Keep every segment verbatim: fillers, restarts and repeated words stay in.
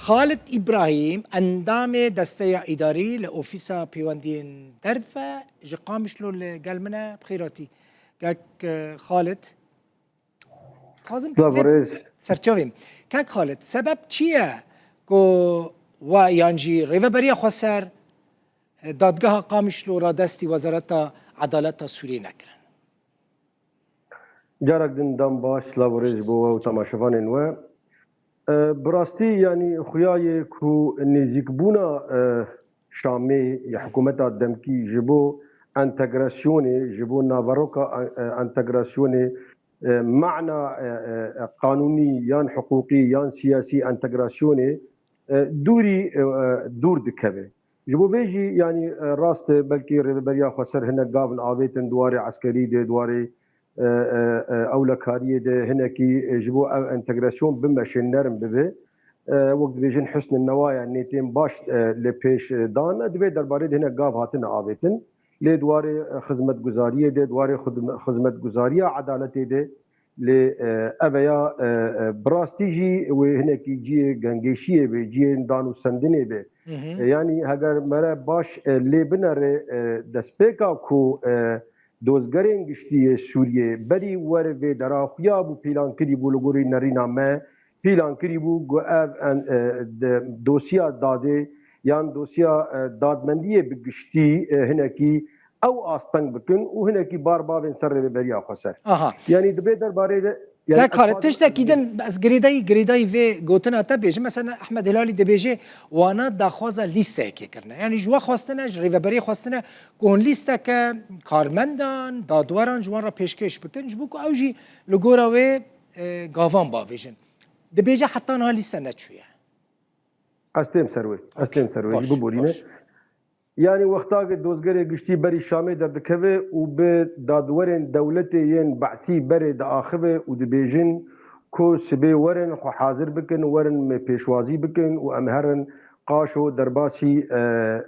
Xalid Îbrahîm, endamê Desteya Îdarî li Ofîsa Pêwendiyên Derve ji Qamişlo li gel min e. Bi xêr hatî. Kek, e, Xalid. Dixwazim Silav û vê rêz. Serçavê. Kek Xalid, sebeb çi ye ku we yan jî Rêveberiya Xweser, e, Dadgeha Qamişlo radestî Wezareta Edaleta Sûriyê nekirin? Carek din dem baş, silav û rêz ji bo we û temaşevanên we. E, bi rastî, yanî, xuya ye ku nêzîkbûna, e, Şamê ya hikûmeta demkî ji bo entegrasyonê, ji bo naveroka, e, entegrasyonê, e, mana, e, e, e, qanûnî yan hiqûqî yan siyasî entegrasyonê, e, dûrî, e, e, dûr dikeve. Ji bo vê jî, yanî, e, rast e, belkî Rêveberiya Xweser hinek gavin avêtin di warê eskerî de, di warê, e, e, e, ewlekariyê de hinekî, e, ji bo ev entegrasyon bimeşe, nerm bibe. E, wek dibêjin husn newa, yanî nêtên baş, e, li pêş, e, dan. Di vê derbarê de hinek gav hatine avêtin. Lê di warê, e, xizmetguzariyê de, di warê xidme-, xizmetguzariya edaletê de, lê, e, ev ya, e, e, bi rastî jî wê hinekî cihê gengêşiyê be, cihê dan û sendinê be. Hı hı. E, yanî heger mere baş, e, lê binere, e, destpêka ku, e, dozgerên giştî yê Sûriyê berî were vê dera xuya bû, pîlan kirî bû li gorî nerîna me, pîlan kirî bû ku ev en-, e, de, dosya dadê yan dosya, e, dadmendiyê bi giştî, e, hinekî ew asteng bikin û hinekî bar bavên ser Rêveberiya Xweser. Aha. Yanî di vê derbarê de, yanî Kek Xalid, tiştekî din, ez girêdayî, girêdayî vê gotina te bêjim. Mesela Ehmed Hilalî dibêje, wana daxwaza lîsteyekê kirine. Yanî ji we xwestine, ji Rêveberiyê xwestine ku hûn lîsteke karmendan, dadweran ji wan re pêşkêş bikin, ji bo ku ew jî li gora wê, e, gavan bavêjin. Dibêje heta niha lîste neçûye. Ez têm ser wê. Ez Okey, têm ser wê. Baş, Ji biborîne. Baş. Yanî wexta ku dozgerê giştî berî Şamê derdikeve û bi dadwerên dewletê yên Be'tî berê diaxive û dibêjin ku sibê werin xwe hazir bikin, werin me pêşwazî bikin û em herin Qaşo derbasî, e,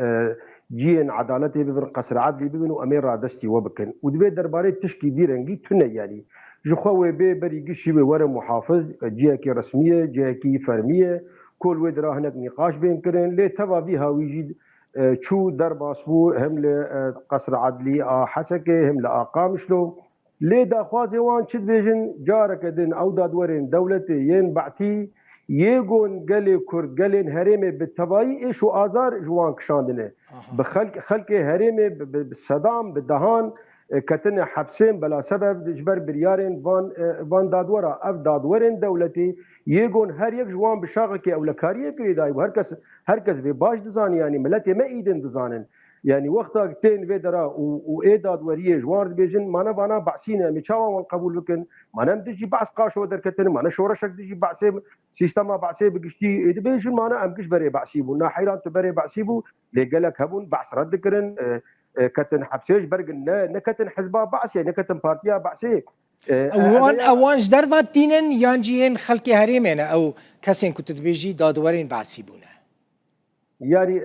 e, ciyên edaletê bibin, Qesr Edlî bibin û em ê radestî we bikin. Û di vê derbarê tişkî vî rengî tune, yanî ji xwe wê bê berî giştî wê were muhafiz, e, ciyekî resmî ye, ciyekî fermî ye, ku li wê dira hinek nîqaş bên kirin, lê teva vî hawî jî, e, çû derbas bû, him li, e, Qesr Edlî a Hesekê, him li a Qamişlo. Lê daxwazê wan çi dibêjin? Careke din ew dadwerên dewletê yên Be'tî yê gon gelê Kurd, gelên herêmê bi tevayî êş û azar ji wan kişandine. Aha. Bi xelk-, xelkê herêmê bi, bi, bi sedan, bi dehan, e, ketine hepsên belasebeb ji ber biryarên van, e, van dadwera. Ev dadwerên dewletê yê gon her yek ji wan bi şaxekê ewlekariyê girêdayî bû. Her kes, her kes vê baş dizanî, yanî miletê me îdin dizanin. Yanî wexta tên vê dera û, û ê dadweriyê ji wan re dibêjin, mane vana behsî ne, em ê çawa wan qebûl bikin? Mane em dijî behs Qaşo derketin, mane şoreşek dijî behsê, sîstema behsê bi giştî, ê dibêjin, mane em giş berê behsî bûn. Na heyran, tu berê behsî bû, lê gelek hebûn behs red dikirin, e, e, ketin hepsê ji ber ne, neketin hizba behsê, neketin partiya behsê. E, Ew e, wan, ev ya ew wan ji derva tînin yan jî yên xelkê herêmê ne, ew kesên ku tu dibêjî dadwerên behsî bûne? Yanî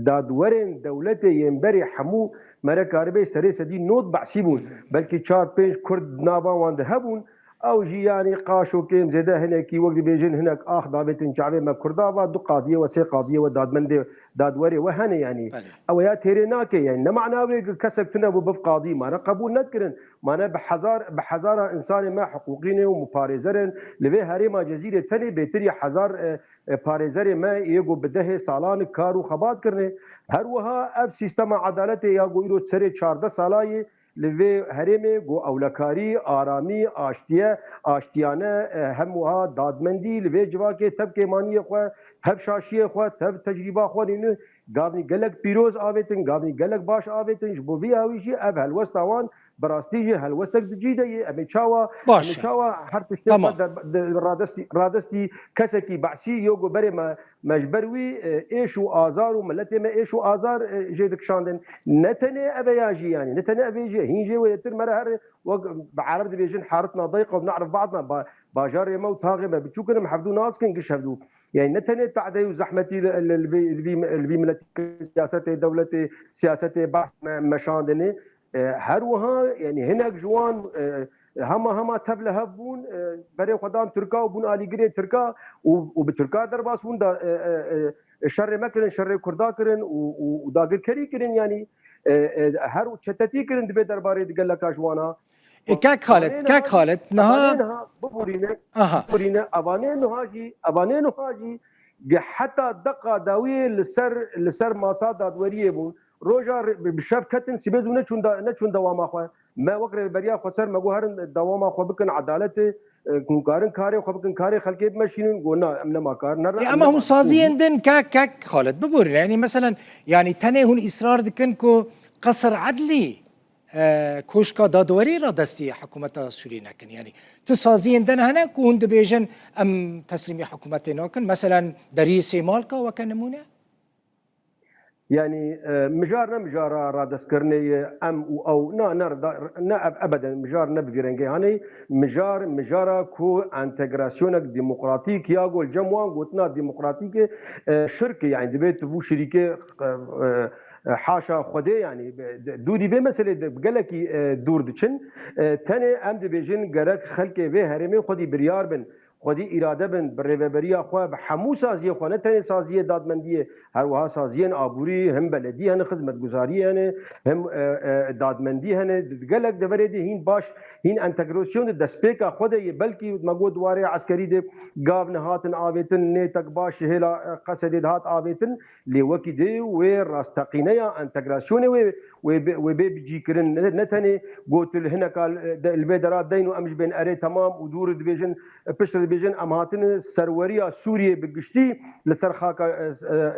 dadwerên dewletê yên berê hemû mere karibê serê sedî nod behsî bûn. Hı hı. Belkî çar pênc Kurd di nava wan de hebûn. Ew jî yanî qaşo kêm zêde hinekî wek dibêjin hinek ax davêtin çavê me Kurda va du qadiyê we, sê qadiyê we, dadmendê, dadwerê we hene yanî. Belê. Ew ya têrê nake yanî. Ne mana wê ku kesek tune bû biv qadî, mane qebûl nedikirin. Mane bi hezar, bi hezara insanê me hiqûqî ne û muparêzer in. Li vê herêma Cezîrê tenê bêtir ya hezar, e, e, parêzerê me yê ku bi dehê salan kar û xebat kirine. Her wiha ev sîstema edaletê ya ku îro serê çardeh sala yê li vê herêmê ku ewlekarî, aramî, aştiye, aştiyane, e, hem wiha dadmendî li vê civakê tev kêmaniyê xwe, tev şaşiyê xwe, tev tecrîba xwe nîne. Gavnî gelek pîroz avêtin, gavnî gelek baş avêtin. Ji bo vî hawî jî ev helwesta wan bi rastî jî helwestek di cî de ye. Em ê çawa, em ê Baş e. çawa her tiştê Tamam. xwe de, de, radestî, radestî kesekî behsî yo ku berê me, me ji ber wî, e, êş û azar û miletê me êş û azar, e, jê dikişandin. Ne tenê ev e ya jî yanî, ne tenê ev ê jî, hîn jê wêtir me re her wek bi ereb dibêjin haritina dayqa û ne'rif ba'dna, ba-, bajarê me û taxê me biçûk in, em hevdû nas kin giş hevdû. Yani ne tenê tadê û zehmetî li, li, li vî, li vî, li vî miletî siyasetê dewletê, siyasetê behs me, meşandinê. E, her wiha, yani hinek ji wan, e, Hema hema tev li hev bûn, e, berê xwe dan Tirka û bûn alîgirê Tirka û, û bi Tirka derbas bûn, da, e, e, e, şerê me kirin, şerê Kurda kirin û, û, û dagirkerî kirin, yanî, e, e, her çetetî kirin di vê derbarê di geleka ji wana. E, kek Xalid, evanê kek niha jî, Xalid, niha evanê niha, biborîne, Aha. biborîne, evanê niha jî, evanê niha jî, ge heta deqa dawiyê li ser, li ser masa dadweriyê bûn. Roja re-, bi, bi şev ketin, sibê zû neçûn da, neçûn dewama xwe. Me wek rêveberiya xweser me got herin dewama xwe bikin edaletê, e, hûn karin karê xwe bikin, karê xelkê bimeşînin, got na, em nema kar, ne re-, Ê, em Ama nema hûn saziyên din kek, kek Xalid, biborîne. Yanî, meselen, yanî, tenê hûn îsrar dikin ku Qesr Edlî, e, koşka dadwerî radestî hikûmeta Sûriyê nekin. Yanî, tu saziyên din hene ku hûn dibêjin, em teslîmî hikûmetê nakin. Meselen, deriyê Sêmalka weke nimûne? Yanî, e, mijar ne mijara radestkirinê ye, em û ew, na, ne, ne, ev, ebeden mijar ne bi vî rengê. Hanê, mijar, mijara ku entegrasyonek demokratîk ya ku li cem wan gotina demokratîkê, e, şirk e. Yanî, divê tu bû şirîkê, e, e, haşa Xwedê, yanî, be-, de-, dûrî vê meselê de bi gelekî, e, dûr diçin. E, tenê em dibêjin gerek xelkê vê herêmê xwedî biryar bin. Xwedî îrade bin, bi rêveberiya xwe, bi hemû saziyê xwe, ne tenê saziyê dadmendiyê, her wiha saziyên aborî, him beledî hene, xizmetguzarî hene, him, e, e, dadmendî hene. Di gelek deverê de hîn baş, hîn entegrasyon di destpêka xwe de ye. Belkî me got di warê eskerî de gav nehatin avêtin, nêtek baş ji hêla, e, Qesedê dihat avêtin. Lê wekî dê wê rasteqîneya entegrasyonê wê, wê bê, wê bê bicîkirin. Ne, ne tenê got li hineka, e, de, li vê dera deyn û em ji bên erê temam û dûr dibêjin, e, piştre dibêjin em hatine serweriya Sûriyê bi giştî li ser xaka, e,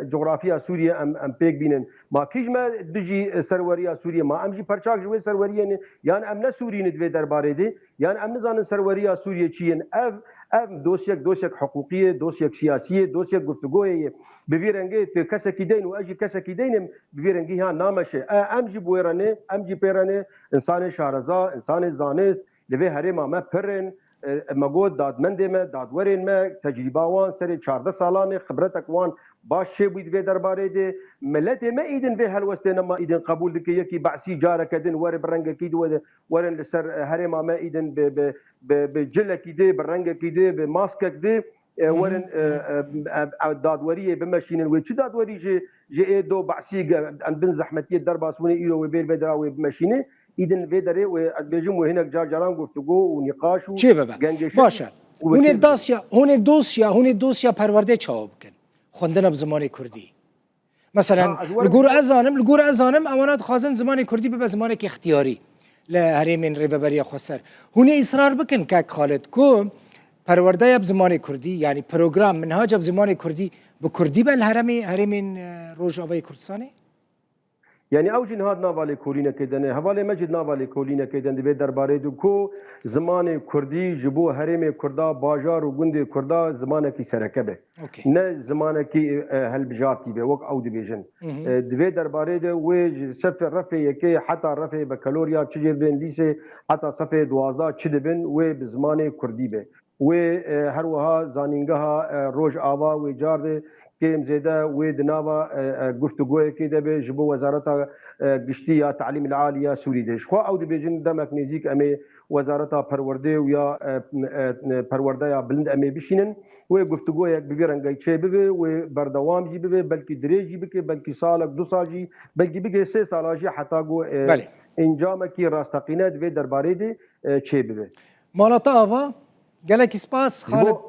e, coxrafiya Sûriyê em, em pêk bînin. Ma kî ji me dijî, e, serweriya Sûriyê? Ma em jî perçak ji wê serweriyê ne? Yan em ne Sûrî ne di vê derbarê de? Yan em nizanin serweriya Sûriyê çi yên? Ev, ev dosyek, dosyek hiqûqî ye, dosyek siyasî ye, dosyek guftûgoyê ye. Bi vî rengê tu kesekî deyn û ez jî kesekî deyn im, bi vî rengî ya nameşe. E, em jî bi wê re ne, em jî pê re ne, însanê şareza, însanê zanist, li vê herêma me pir in. E, me got dadmendê me, dadwerên me, tecrîba wan serê çardeh salan e, xibretek wan baş çêbûyî di vê derbarê de. Miletê me îdin vê helwestê nema îdin qebûl dike, yekî Be'sî careke din were bi rengekî di were, werin li ser, e, herêma me îdin bi, bi, bi, bi cilekî dê, bi rengekî dê, bi maskek dê, e, Hı hı. werin, e, e, e, e, dadweriyê bimeşînin. Wê çi dadwerî ji, ji ê do Be'sî ge-, em bin zehmetiyê derbas bûne îro wê bêr vê dera wê bimeşîne? Îdin vê derê wê, ez bêjim wê hinek car caran guftûgo û nîqaş û Çê bibe. gengê şer Baş e. û Hûn ê çê bibe. dasya, hûn ê dosya, hûn ê dosya perwerdê çawa bikin? Xwendina bi zimanê kurdî. Meselen, Ha, ez li werim gor ez zanim, li gor ez zanim, ewana dixwazin zimanê kurdî bibe zimanekî ixtiyarî li herêmên Rêveberiya Xweser. Hûn ê îsrar bikin, kek Xalid, ku perwerdeya bi zimanê kurdî, yanî program, minhaca bi zimanê kurdî, bi kurdî be li herêmê, herêmên, e, Rojavayê Kurdistanê? Yanî ew jî niha di nava lêkolînekê de ne. Hevalê me jî di nava lêkolînekê de ne. Di vê derbarê de ku zimanê kurdî ji bo herêmê kurda, bajar û gundê kurda zimanekî sereke be. Okey. Ne zimanekî, e, helbijartî be, wek ew dibêjin. Hı hı. E, di vê derbarê de wê ji sefê refê yekê heta refê bekalorya çi jê bên lîsê heta sefê duwazdeh çi dibin wê bi zimanê kurdî be. Wê, e, her wiha zanîngeha, e, Rojava wê car de kêm zêde wê di nava, e, e, guftûgoyekê de be ji bo Wezareta, e, Giştî ya Telîmil Alî ya Sûrî de. Ji xwe ew dibêjin demek nêzîk em ê Wezareta Perwerdê û ya, e, e, e, Perwerdeya Bilind em ê bişînin. Wê guftûgoyek bi vî rengî çê bibe, wê berdewam jî bibe, belkî dirêj jî bike, belkî salek, du sal jî, belkî bike sê sala jî heta ku, e, Belê. encamekî rasteqîne di vê derbarê de, e, çê bibe. Mala te ava, gelekî spas, Ji Xalid. bo,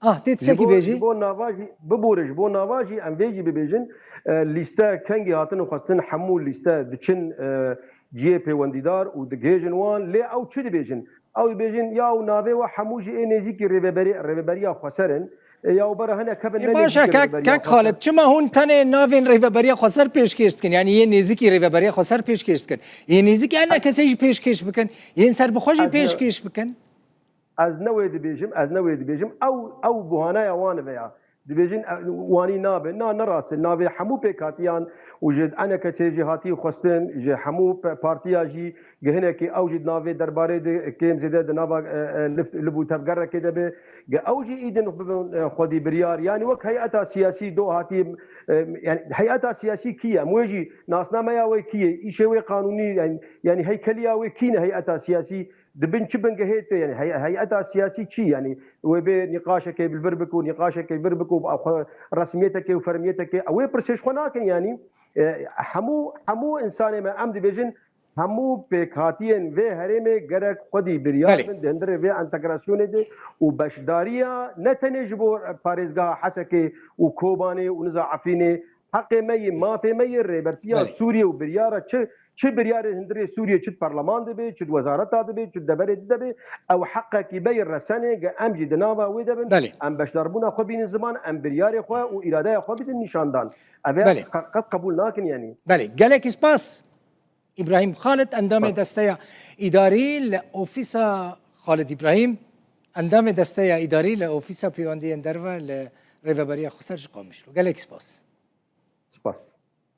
Ah, tê ji tiştekî bo, bêjî? ji bo nava jî, bibore, ji bo nava jî em vê jî bibêjin, e, lîste kengî hatin xwestin, hemû lîste diçin, e, cihê pêwendîdar û digihêjin wan, lê ew çi dibêjin? Ew dibêjin, ya û navê we hemû jî ê nêzîkî rêveberê-, rêveberiya xweser in, e, ya û bera hinek kevin Ê, ne baş e, nêzîkî kek, rêveberiya kek xweser. Xalid, çima hûn tenê navên rêveberiya xweser pêşkêş dikin? Yanî yên nêzîkî rêveberiya xweser pêşkêş dikin. Yên nêzîkî her nekesê jî pêşkêş bikin. Yên serbixwe jî Ez ne- pêşkêş bikin. Ez ne wê dibêjim, ez ne wê dibêjim. Ew, ew buhaneya wan ve ya. Dibêjin, e, wanî nabe. Na, ne rast e. Navê hemû pêkhatiyan û ji enekesê jî hatî xwestin, ji hemû pe-, partiya jî gihinekî ew jî di navê derbarê de kêm zêde di nava, e, e, lift, liv û tevgerekê de be. Ge ew jî îdin bibin, e, xwedî biryar. Yanî wek heyeta siyasî do hatî, e, yanî heyeta siyasî kî ye? Em wê jî nasnameya wê kî ye? Îşê wê qanûnî, yanî, yanî heykeliya wê kî ne heyeta siyasî? Di bin çi bingehê tê, yanî hey-, heyeta siyasî çi? Yanî wê bê nîqaşekê li vir bike û nîqaşekê li vir bike û xwe resmiyetekê û fermiyetekê, ew ê pirsê ji xwe nakin yanî. E, hemû, hemû insanê me, em dibêjin, hemû pêkhatiyên vê herêmê gerek xwedî biryar Belê. bin di hundirê vê entegrasyonê de û beşdariya ne tenê ji bo parêzgeha Hesekê û Kobanê û niza Efrînê, heqê me yê, mafê me yê rêbertiya Belê. Sûriyê û biryara çi, çi biryarê hundirê Sûriyê, çi di perleman de be, çi di wezareta de be, çi di deverê de be, ew heqekî me yê resenê ge em jî di nava wê de bin, Belê. em beşdarbûna xwe bînin ziman, em biryarê xwe û îradeya xwe bidin nîşandan. Ev ê Belê. qe-, qet qebûl nakin yanî. Belê, gelek spas. Îbrahîm Xalid, endamê Spas. Desteya Îdarî li Ofîsa Xalid Îbrahîm, endamê Desteya Îdarî li Ofîsa Peywendiyên Derve li Rêveberiya Xweser ji Qamişlo. Gelek spas.